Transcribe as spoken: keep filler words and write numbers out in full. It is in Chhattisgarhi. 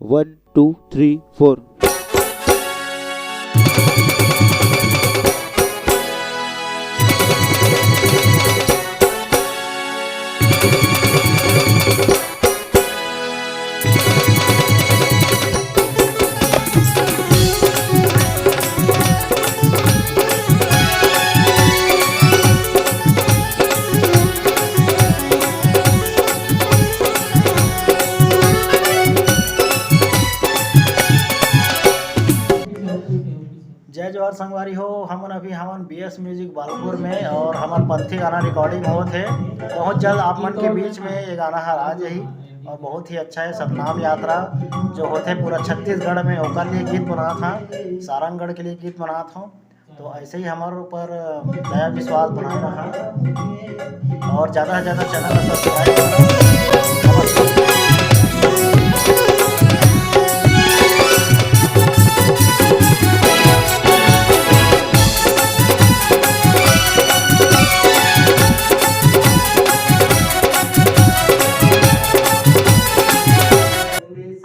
One, two, three, four. जय जोहार संगवारी हो, हमन अभी हमन बी एस म्यूजिक बालपुर में और हमर पंथी गाना रिकॉर्डिंग होत हे। बहुत जल्द आप मन के बीच में ये गाना हर आ जाही और बहुत ही अच्छा है सतनाम यात्रा जो होथे पूरा छत्तीसगढ़ में, ओकर लिए गीत बनात हन, सारंगढ़ के लिए गीत बनात हूँ। तो ऐसे ही हमारे ऊपर दया विश्वास बनाए रखा और ज़्यादा से ज़्यादा चैनल को सब्सक्राइब करा।